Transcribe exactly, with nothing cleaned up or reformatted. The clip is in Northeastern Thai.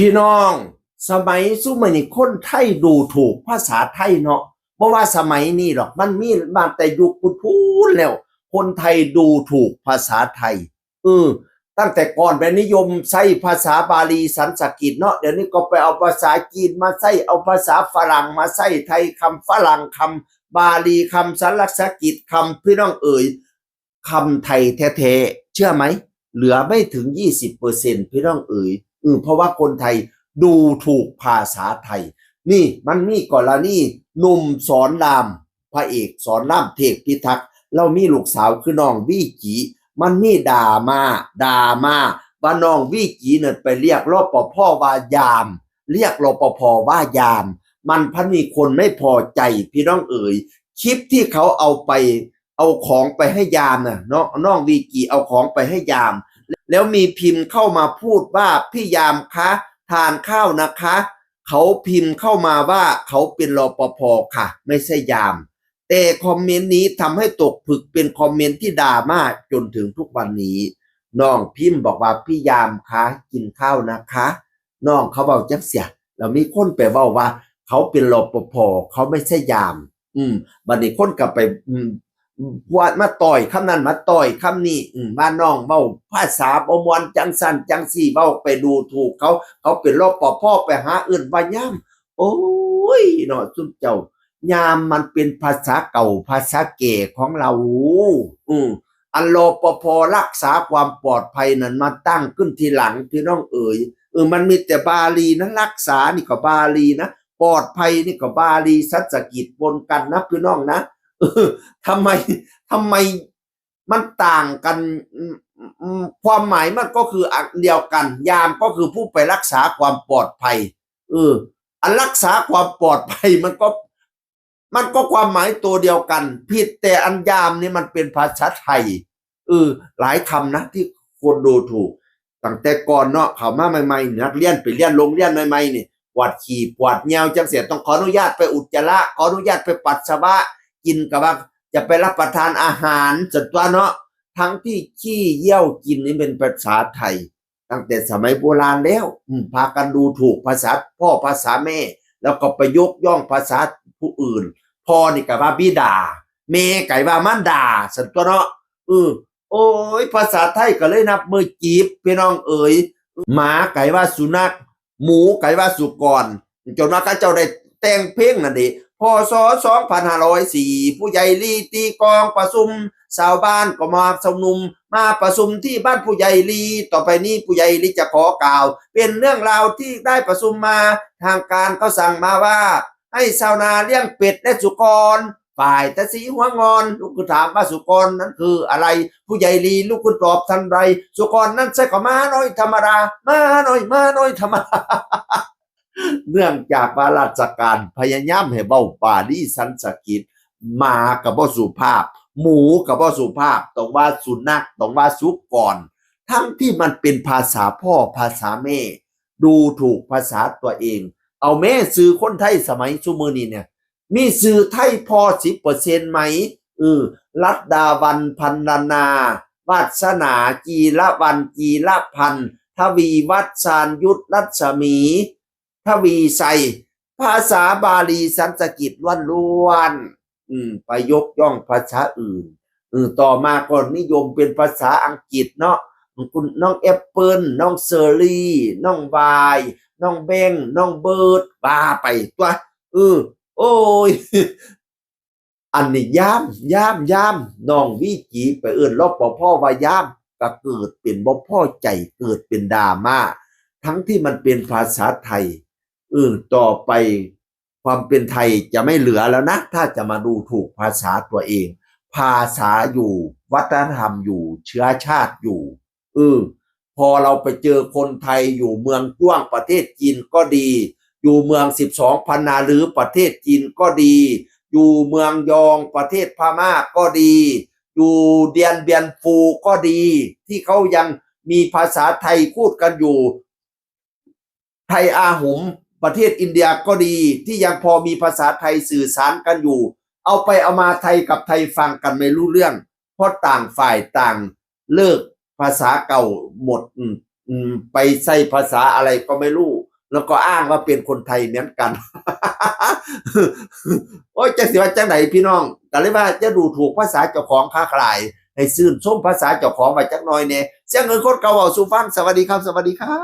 พี่น้อง สมัยซุมื้อนี้คนไทยดูถูกภาษาไทยเนาะ บ่ว่าสมัยนี้ดอก มันมีมาแต่ยุคพุ้นๆแล้ว คนไทยดูถูกภาษาไทย เออ ตั้งแต่ก่อนไปนิยมใช้ภาษาบาลีสันสกฤตเนาะ เดี๋ยวนี้ก็ไปเอาภาษาจีนมาใช้ เอาภาษาฝรั่งมาใช้ ไทยคำฝรั่งคำ บาลีคำสันสกฤตคำ พี่น้องเอ๋ย คำไทยแท้ๆ เชื่อไหม เหลือไม่ถึง ยี่สิบเปอร์เซ็นต์ พี่น้องเอ๋ย อืม เพราะว่าคนไทยดูถูกภาษาไทย นี่มันมีกรณีหนุ่มสอนราม พระเอกสอนรามเทพพิทักษ์ เรามีลูกสาวคือน้องวีจี มันมีดราม่า ดราม่า ว่าน้องวีจีเนี่ยไปเรียก รปภ ว่ายาม เรียก รปภ ว่ายาม มันพันมีคนไม่พอใจ พี่น้องเอ๋ย คลิปที่เขาเอาไป เอาของไปให้ยามน่ะ น้อง น้องวีจีเอาของไปให้ยาม แล้วมีพิมพ์เข้ามาพูดว่า "พี่ยามคะ ทานข้าวนะคะ" เขาพิมพ์เข้ามาว่าเขาเป็น รปภ ค่ะ ไม่ใช่ยาม แต่คอมเมนต์นี้ทำให้ตกผลึกเป็นคอมเมนต์ที่ดราม่าจนถึงทุกวันนี้ น้องพิมพ์บอกว่า "พี่ยามคะ กินข้าวนะคะ" น้องเขาเว้าจั่งซี้ แล้วมีคนไปเว้าว่า "เขาเป็น รปภ เขาไม่ใช่ยาม" อืม บัดนี้คนก็ไป อืม ว่ามาต่อยคำนั้น มาต่อยคำนี้ อืม ว่าน้องเว้าภาษาบ่ม่วนจั่งซั้นจั่งซี้ เว้าไปดูถูกเขา เขาเป็น รปภ ไปหาเอิ้นว่ายาม โอ้ยเนาะ ซุมเจ้า ยามมันเป็นภาษาเก่าภาษาแก่ของเรา อืม อัน รปภ รักษาความปลอดภัยนั้นมาตั้งขึ้นทีหลัง พี่น้องเอ๋ย เออ มันมีแต่บาลีนะ รักษานี่ก็บาลีนะ ปลอดภัยนี่ก็บาลี สันสกฤตปนกันนะพี่น้องนะ เออ ทำไม ทำไมมันต่างกัน อืม อืม ความหมายมันก็คืออันเดียวกัน ยามก็คือผู้ไปรักษาความปลอดภัย เออ อันรักษาความปลอดภัยมันก็ มันก็ความหมายตัวเดียวกัน ผิดแต่อันยามนี่มันเป็นภาษาไทย เออ หลายคำนะที่คนดูถูก ตั้งแต่ก่อนเนาะ เข้ามาใหม่ๆ นักเรียนไปเรียนโรงเรียนใหม่ๆ นี่ ปวดขี้ปวดเยี่ยวจั่งซี้ ต้องขออนุญาตไปอุจจาระ ขออนุญาตไปปัสสาวะ กินก็ว่าจะไปรับประทานอาหารซั่นตั๊วเนาะ ทั้งที่ขี้เยี่ยวกินนี่เป็นภาษาไทย ตั้งแต่สมัยโบราณแล้ว อืม พากันดูถูกภาษาพ่อภาษาแม่ แล้วก็ไปยกย่องภาษาผู้อื่น พ่อนี่ก็ว่าบิดา แม่ก็ว่ามารดาซั่นตั๊วเนาะ เออ โอ้ย ภาษาไทยก็เลยนับมือจีบ พี่น้องเอ๋ย หมาก็ว่าสุนัข หมูก็ว่าสุกร จนว่าเขาเจ้าได้แต่งเพลงนั่นเด้ พ.ศ. สองพันห้าร้อยสี่ ผู้ใหญ่ลีตีกลองประชุม ชาวบ้านก็มาชุมนุม มาประชุมที่บ้านผู้ใหญ่ลี ต่อไปนี้ผู้ใหญ่ลีจะขอกล่าว เป็นเรื่องราวที่ได้ประชุมมา ทางการเขาสั่งมาว่า ให้ชาวนาเลี้ยงเป็ดและสุกร ฝ่ายตาสีหัวงอน ลุกขึ้นถามว่าสุกรนั้นคืออะไร ผู้ใหญ่ลีลุกขึ้นตอบทันใด สุกรนั้นใช่ก็หมาน้อยธรรมดา หมาน้อย หมาน้อยธรรมดา เนื่องจากว่าราชการพยายามให้เว้าบาลีสันสกฤต หมาก็บ่สุภาพ หมูก็บ่สุภาพ ต้องว่าสุนัข ต้องว่าสุกร ทั้งที่มันเป็นภาษาพ่อภาษาแม่ ดูถูกภาษาตัวเอง เอาแม่ ชื่อคนไทยสมัยซุมื้อนี้เนี่ย มีชื่อไทยพอ สิบเปอร์เซ็นต์ ไหม เออ รัตดาวัน พันนานา วัสนา จีรวัน จีรพันธ์ ทวีวัฒน์ ชาญยุทธ รัศมี ทวีชัย ภาษาบาลีสันสกฤตล้วนๆ อืม ไปยกย่องภาษาอื่น เออ ต่อมาก็นิยมเป็นภาษาอังกฤษเนาะ คุณน้องแอปเปิล น้องเชอรี่ น้องวาย น้องแบงค์ น้องเบิร์ด ว่าไปตั๊ว เออ โอ้ย อันนี้ยาม ยาม ยาม น้องวีจีไปเอิ้น รปภ. ว่ายาม ก็เกิดเป็นบ่พอใจ เกิดเป็นดราม่า ทั้งที่มันเป็นภาษาไทย เออ ต่อไปความเป็นไทยจะไม่เหลือแล้วนะ ถ้าจะมาดูถูกภาษาตัวเอง ภาษาอยู่ วัฒนธรรมอยู่ เชื้อชาติอยู่ เออ พอเราไปเจอคนไทยอยู่เมืองจ้วงประเทศจีนก็ดี อยู่เมืองสิบสองพันนาหรือประเทศจีนก็ดี อยู่เมืองยองประเทศพม่าก็ดี อยู่เดียนเบียนฟูก็ดี ที่เขายังมีภาษาไทยพูดกันอยู่ ไทยอาหุมประเทศอินเดียก็ดี ที่ยังพอมีภาษาไทยสื่อสารกันอยู่ เอาไปเอามาไทยกับไทยฟังกันไม่รู้เรื่อง เพราะต่างฝ่ายต่างเลิกภาษาเก่าหมด อืม อืม ไปใช้ภาษาอะไรก็ไม่รู้ แล้วก็อ้างว่าเป็นคนไทยเหมือนกัน โอ้ย จักสิว่าจังได๋พี่น้อง ก็เลยว่าอย่าดูถูกภาษาเจ้าของคักหลาย ให้ชื่นชมภาษาเจ้าของไว้จักหน่อยแหน่ เสียงเงินคนเก่าเว้าสู่ฟัง สวัสดีครับ สวัสดีครับ